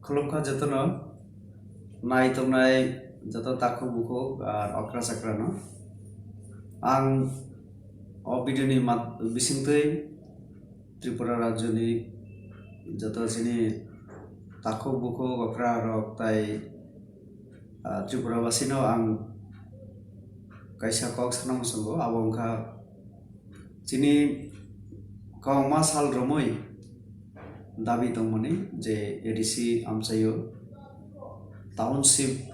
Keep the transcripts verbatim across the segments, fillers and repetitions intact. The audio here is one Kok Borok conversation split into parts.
Khulumkha jotono, nai tongnai joto takhuk bukhuk ar okra chakrano. Ang o video ni mat-, bisingtwi Tripura rajyoni joto chini takhuk bukhuk okra rok tai, ah, Tripura basino ang kaisa kok sana muchungo, abo wngkha chini kwbangma sal romwi dabi tongmani je A D C amchaio township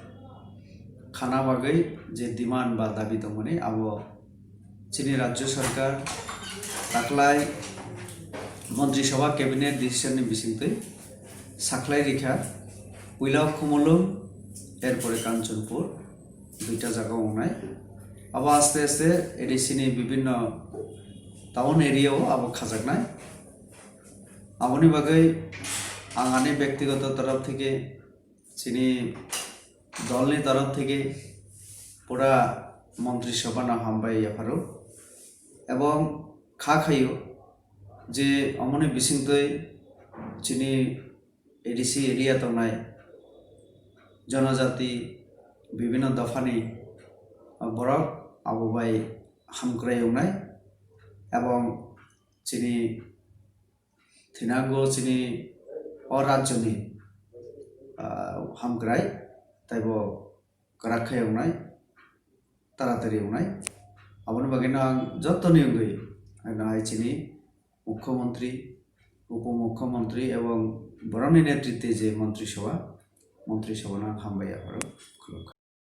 khana bagwi je demand ba dabi tongmani, abo chini Rajya Sarkar taklai Montri Sabha Cabinet decision ni bisingtwi sakhlai rikha, puila Khumulwng, erpore Kanchanpur, duita jaga wngnai. Abo aste aste A D C ni bibhinno town area o abo khajaknai. Aboni bagwi ang ani bektigoto torof theke, chini dolni torof theke pura Montri Sabhano hambai yapharo, ebong kha khaio je omoni bisingtwi chini A D C area tongnai jonojati bibhinno dophani borok abo bai hamkrai wngnai, ebong chini thinango chini o rajyoni, ah, hamkrai taibo kwrak khe wngnai, taratari wngnai. Aboni bagwino ang jottoni wngwi, ano hai chini Mukhyamantri, Upomukhyamantri ebong borokni netritwe je Montri Sabha, Montri Sabhano ang hambai yapharo, khulumkha.